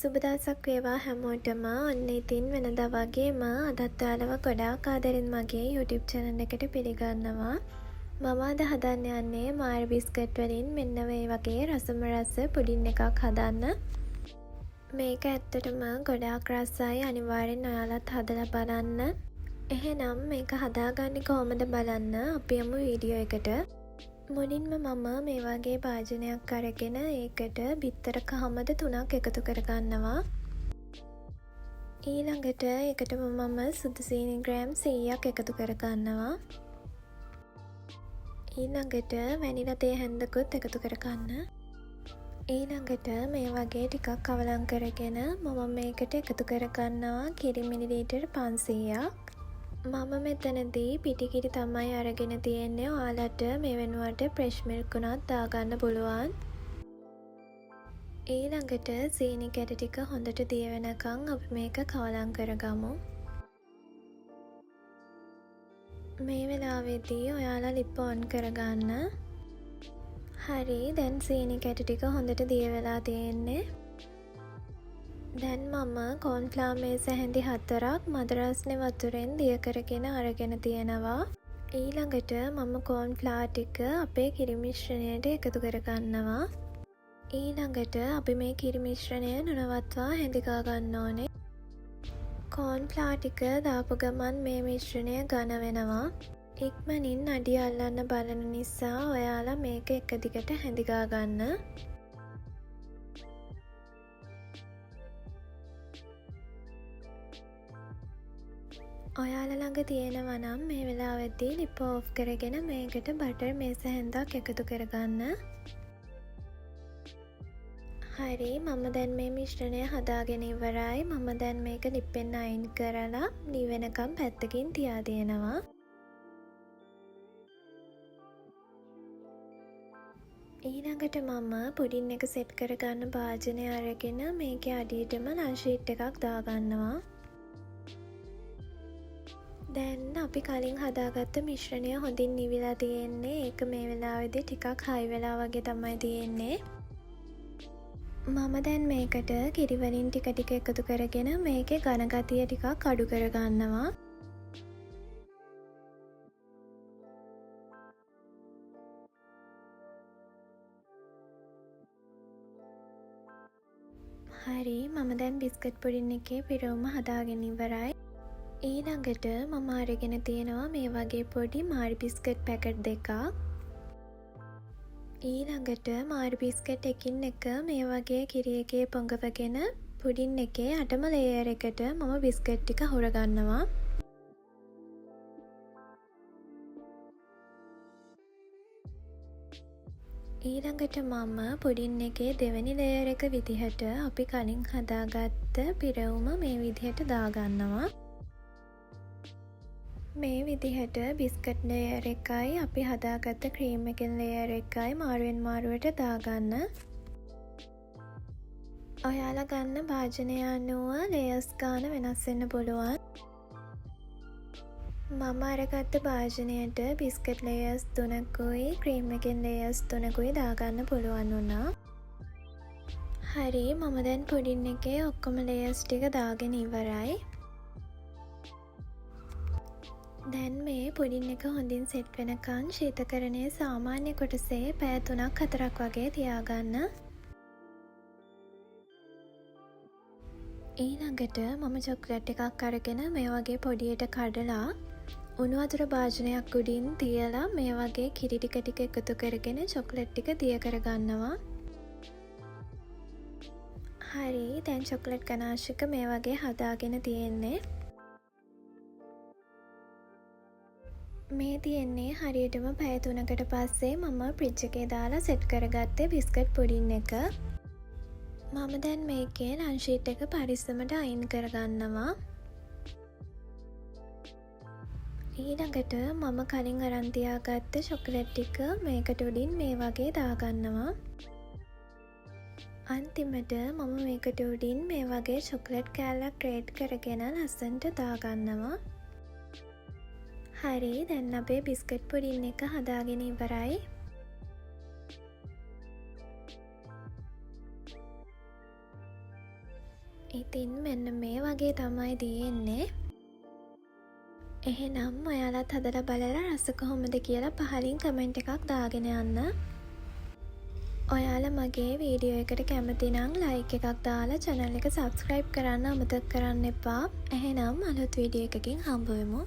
සුබ දවසක් වේවා හැමෝටම. ඔන්න ඉතින් වෙනදා වගේම අදත් ඔයාලව ගොඩාක් ආදරෙන් මගේ YouTube channel එකට පිළිගන්නවා. මම අද හදන්න යන්නේ මාර් බිස්කට් වලින් මෙන්න මේ වගේ රසම රස පුඩින් එකක් හදන්න. මේක ඇත්තටම ගොඩාක් රසයි, අනිවාර්යෙන් ඔයාලත් හදලා බලන්න. එහෙනම් මේක හදාගන්නේ කොහොමද බලන්න අපි යමු වීඩියෝ එකට. මුලින්ම මම මේ වගේ භාජනයක් අරගෙන ඒකට බිත්තර කහමද 3ක් එකතු කරගන්නවා. ඊළඟට ඒකටම මම සුදු සීනි ග්‍රෑම් 100ක් එකතු කරගන්නවා. ඊළඟට වැනිලා තේ හැන්දකුත් එකතු කරගන්න. ඊළඟට මේ වගේ ටිකක් කවලම් කරගෙන මම මේකට එකතු කරගන්නවා කිරි මිලිලීටර් 500ක්. මම මෙතනදී පිටි කිරි තමයි අරගෙන තියෙන්නේ. ඔයාලට මේ වෙනුවට ෆ්‍රෙෂ් මිල්ක් උනත් දාගන්න පුළුවන්. ඊළඟට සීනි කැට ටික හොඳට දිය වෙනකන් අපි මේක කවලම් කරගමු. මේ වෙලාවේදී ඔයාලා ලිප ඔන් කරගන්න. හරි, දැන් සීනි කැට ටික හොඳට දිය වෙලා තියෙන්නේ. දැන් මම කෝන්ෆ්ලාර් මේස හැඳි 4ක් මද රස්නේ වතුරෙන් දිය කරගෙන අරගෙන තියෙනවා. ඊළඟට මම කෝන්ෆ්ලාර් ටික අපේ කිරි මිශ්‍රණයට එකතු කරගන්නවා. ඊළඟට අපි මේ කිරි මිශ්‍රණය නොනවත්වා හැඳිගා ගන්න ඕනේ. කෝන්ෆ්ලාර් ටික දාපු ගමන් මේ මිශ්‍රණය ඝන වෙනවා. ඉක්මනින් අඩිය අල්ලන්න බලන නිසා ඔයාලා මේක එක දිගට හැඳිගා ගන්න. ඔයාලා ළඟ තියෙනවා නම් මේ වෙලාවෙදී ලිප ඕෆ් කරගෙන මේකට බටර් මේස හැන්දක් එකතු කරගන්න. හරි, මම දැන් මේ මිශ්‍රණය හදාගෙන ඉවරයි. මම දැන් මේක ලිපෙන් අයින් කරලා නිවෙනකම් පැත්තකින් තියා තියෙනවා. ඊළඟට මම පුඩින් එක සෙට් කරගන්න භාජනය අරගෙන මේකේ අඩියටම ලන්ච් ෂීට් එකක් දාගන්නවා. දැන් අපි කලින් හදාගත්ත මිශ්‍රණය හොඳින් නිවිලා තියෙන්නේ. ඒක මේ වෙලාවේදී ටිකක් හයි වෙලා වගේ තමයි තියෙන්නේ. මම දැන් මේකට කිරි වලින් ටික ටික එකතු කරගෙන මේකේ ඝන ගතිය ටිකක් අඩු කරගන්නවා. හරි, මම දැන් බිස්කට් පුඩින් එකේ පිරවුම හදාගෙන ඉවරයි. ඊළඟට මම අරගෙන තියෙනවා මේ වගේ පොඩි මාරි බිස්කට් පැකට් දෙකක්. ඊළඟට මාරි බිස්කට් එකින් එක මේ වගේ කිරි එකේ පොඟවගෙන පුඩින් එකේ අටම ලේයර් එකට මම බිස්කට් ටික අහුරගන්නවා. ඊළඟට මම පුඩින් එකේ දෙවෙනි ලේයර් එක විදිහට අපි කලින් හදාගත්ත පිරවුම මේ විදිහට දාගන්නවා. මේ විදිහට බිස්කට් ලේයර් එකයි අපි හදාගත්ත ක්‍රීම් එකෙන් ලේයර් එකයි මාරුවෙන් මාරුවට දාගන්න. ඔයාලා ගන්න භාජනය අනුව ලේයර්ස් ගාන වෙනස් වෙන්න පුළුවන්. මම අරගත්ත භාජනයට බිස්කට් ලේයර්ස් 3කුයි ක්‍රීම් එකෙන් ලේයර්ස් 3කුයි දාගන්න පුළුවන් වුණා. හරි, මම දැන් පුඩින් එකේ ඔක්කොම ලේයර්ස් ටික දාගෙන ඉවරයි. දැන් මේ පුඩින් එක හොඳින් සෙට් වෙනකන් ශීතකරණයේ සාමාන්‍ය කොටසේ පැය තුනක් හතරක් වගේ තියාගන්න. ඊළඟට මම චොක්ලට් එකක් අරගෙන මේ වගේ පොඩියට කඩලා උණු වතුර භාජනයක් උඩින් තියලා මේ වගේ කිරි ටික ටික එකතු කරගෙන චොක්ලට් ටික දිය කරගන්නවා. හරි, දැන් චොක්ලට් ගනාෂ් එක මේ වගේ හදාගෙන තියෙන්නේ. මේ තියෙන්නේ හරියටම පැය 3කට පස්සේ මම ෆ්‍රිජ් එකේ දාලා සෙට් කරගත්තේ බිස්කට් පුඩින් එක. මම දැන් මේකේ ලන්ච් ෂීට් එක පරිස්සමට අයින් කරගන්නවා. ඊළඟට මම කලින් අරන් තියාගත්ත චොකලට් ටික මේකට උඩින් මේ වගේ දාගන්නවා. අන්තිමට මම මේකට උඩින් මේ වගේ චොකලට් කෑල්ලක් ග්‍රේට් කරගෙන ලස්සනට දාගන්නවා. හරි, දැන් අපේ බිස්කට් පුඩින් එක හදාගෙන ඉවරයි. ඉතින් මෙන්න මේ වගේ තමයි තියෙන්නේ. එහෙනම් ඔයාලත් හදලා බලලා රස කොහොමද කියලා පහලින් කමෙන්ට් එකක් දාගෙන යන්න. ඔයාලා මගේ වීඩියෝ එකට කැමති නම් ලයික් එකක් දාලා චැනල් එක සබ්ස්ක්‍රයිබ් කරන්න අමතක කරන්න එපා. එහෙනම් අලුත් වීඩියෝ එකකින් හම්බ වෙමු.